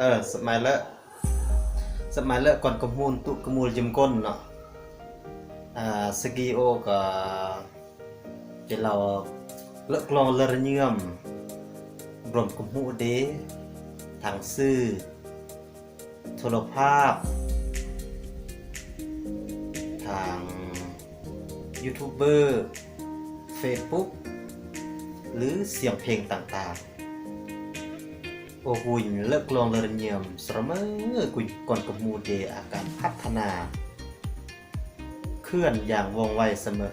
ເອີ ສະໄໝເລີ ສະໄໝເລີ ກ່ອນກະມູນຕຸກະມູນຢືມກົ້ນເນາະ. ອາ ສະກີໂອກະ ເປັນລາວເລີກລອງເລີລະເຍືອມ ລວມກະໝູເດ ທາງສື່ ໂທລະພາບ ທາງຢູທູບເບີ ເຟສບຸກ ຫຼື ສຽງເພງຕ່າງໆ. ໂອກຸຍເລີກລອງເລີລະເຍືອມສະເໝີກຸຍ ກ່ອນກະໝູເດອາການພັດທະນາ ເຄື່ອນຢ່າງວ່ອງໄວສະເໝີ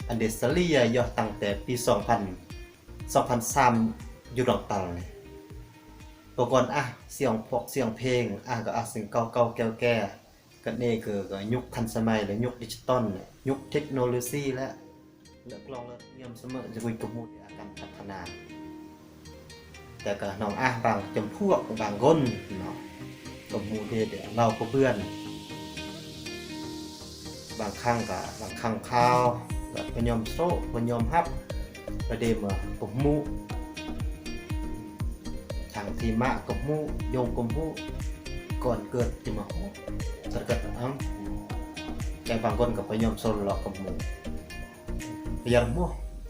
ອັນເດສະເລ່ຍຍໍ້ຕັ້ງແຕ່ປີສອງພັນ ສອງພັນສາມຢູ່ດອງຕັນນີ້. ປະກອນອາ ສຽງພວກສຽງເພງ ອາ ກະອາ ສຽງເກົ່າໆແກ່ວແກ່ ກັນເອກ ກະຍຸກທັນສະໄໝ ແລະ ຍຸກດິຈິຕອນ ແລະ ຍຸກເທັກໂນໂລຊີ ແລະ ເລີກລອງເລີກເຍືອມສະເໝີ ຈະກຸຍກະໝູເດອາການພັດທະນາ. ແຕ່ກະນ້ອງອາ ບາງຈຳພວກ ບາງຄົນເນາະ ກະໝູເດ ເດເລົ່າກະເບື່ອນ ບາງຄັ້ງກະ ບາງຄັ້ງຄາວ ກະບໍ່ຍອມໂຊະ ບໍ່ຍອມຮັບ ກະເດມາກະໝູ ທາງທີ່ມາກະໝູ ຍົງກະໝູ ກ່ອນເກີດຈະມາຮູ້ ກະເກີດເອົາ ແຕ່ບາງຄົນກະບໍ່ຍອມໂຊະ ລອກະໝູ ພະຍາມໂມ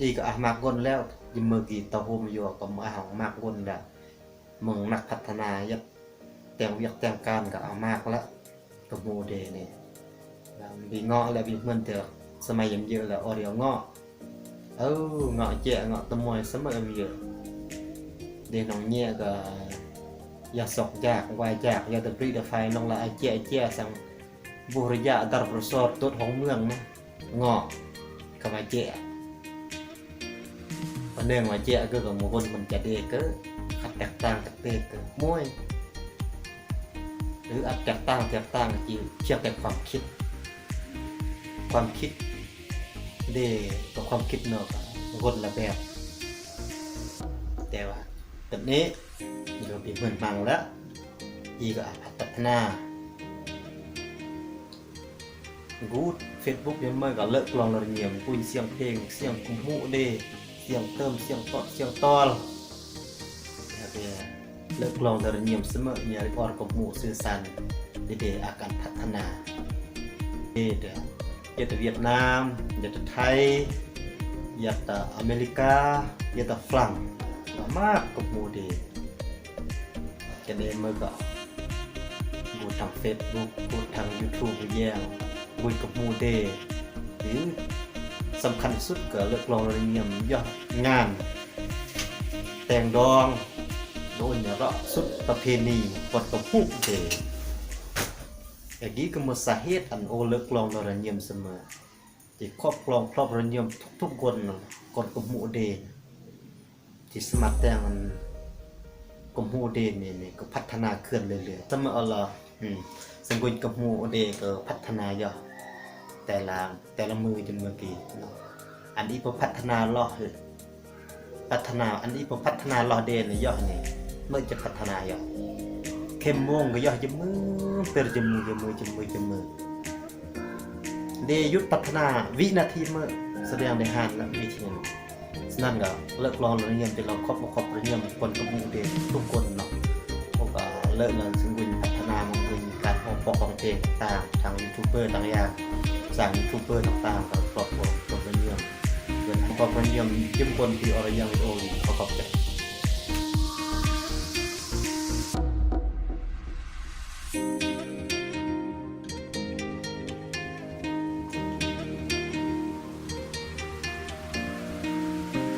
ອີກະອາ ມາກກົ້ນແລ້ວ ຍາມເມື່ອກີ້ຕາໂຮມຢູ່ກະມາ ອາ ມາກກົ້ນແລ້ວ ເມືອງນັກພັດທະນາ ເຮັດແຕ່ງວຽກແຕ່ງການກະອາ ມາກລະ ກະໝູເດນີ້ ບີເງາະແລະ ບີເໝືອນແຕ່ສະໄໝຍາມເຍອະແລ້ວ ອໍດຽວເງາະ ເອີ ເງາະແຈະ ເງາະຕະມວຍສະເໝີເຍອະ ເດນ້ອງແຍະກະ ຢາສອກຢາກ ວາຍຢາກ ຢາຕະບຣິດະໄຟ ນ້ອງລະອາແຈະແຈະສັງ ບຸລິຍະ ດັບປະສອດ ຕົດຂອງເມືອງນະ ເງາະ ຄຳວ່າແຈະ ປະເໜິງວ່າແຈະ ກະກະມົນ ມັນຈະເດກະ ຄັດແຕກຕ່າງຈາກເດກະ ມວຍ ຫຼື ອາດແຕກຕ່າງ ແຕກຕ່າງທີ່ພຽງແຕ່ຄວາມຄິດ ຄວາມຄິດເດກະຄວາມຄິດເນາະ ຄົນລະແບບ ແຕ່ວ່າ ແບບນີ້ ກະມີເພື່ອນຟັງລະ ອີກະອາ ພັດທະນາ ກູດ ເຟສບຸກ ຍາມເມື່ອກະເລີກລອງລະລະຍຽມ ກຸຍສຽງເພງ ສຽງກຸມຫູເດ ສຽງເຕີມ ສຽງຕອດ ສຽງຕອນ ເລີກລອງລະລະຍຽມສະເໝີ ຍາລິອອນກະໝູສື່ສັນ ເດເດອາການພັດທະນາ ເດເດ ຢາຕະຫວຽດນາມ ຢາຕະໄທ ຢາຕະອາເມລິກາ ຢາຕະຝຣັ່ງ ມາກະໝູເດ ກະເດເມີກະ ກູດທາງເຟສບຸກ ກູດທາງຢູທູບ ແຍງ ກຸຍກະໝູເດ ຫຼື ສຳຄັນສຸດກະເລີກລອງລະລະຍຽມ ຍອດງານແຕ່ງດອງ ໂດຍເນາະ ສຸດປະເພນີ ກ່ອນກະໝູເດ ແລະ ດີກະໝົດສາເຫດ ອັນໂອເລີກລອງລະລະຍຽມສະເໝີ ທີ່ຄອບຄອງ ຄອບລະຍຽມທຸກໆຄົນ ກ່ອນກະໝູເດ ທີ່ສາມາດແຕ່ງອັນກະໝູເດນີ້ ກະພັດທະນາເຄື່ອນເລື້ອຍໆ ສະເໝີເອົາລະ ອືມ ສະກຸນກະໝູເດກະພັດທະນາຢູ່ ແຕ່ລະ ແຕ່ລະມື້ຈະເມື່ອກີ້ເນາະ ອັນອີ່ບໍ່ພັດທະນາລອດ ພັດທະນາ ອັນອີ່ບໍ່ພັດທະນາລອດເດນີ້ ເຍາະນີ້ ເມີຈະພັດທະນາເຍາະ ເຂັມໂມງກະເຍາະ ຈະມື ເຕີຈະມື ຈະມື ຈະມື ຈະມື ເດຢຸດພັດທະນາວິນາທີເມີ ສະແດງໄດ້ຮ້ານລະວິທີນັ້ນ ສະນັ້ນກະເລີກລອງລະນຽມ ເປັນລອງຄອບບໍ່ຄອບລະນຽມ ຄົນກະໝູເດທຸກຄົນເນາະ ພວກກະເລີກລະສະກຸນພັດທະນາ ມັນກະມີການຮ້ອງເພາະຮ້ອງເພງຕ່າງ ທາງຢູທູບເບີຕ່າງຢ່າງ ສ້າງຢູທູບເບີຕ່າງໆ ກະຄອບຄອບລະນຽມ ເປັນຄອບລະນຽມ ເປັນຄົນທີ່ອໍລະຍັງໂອ ຂໍຂອບໃຈ.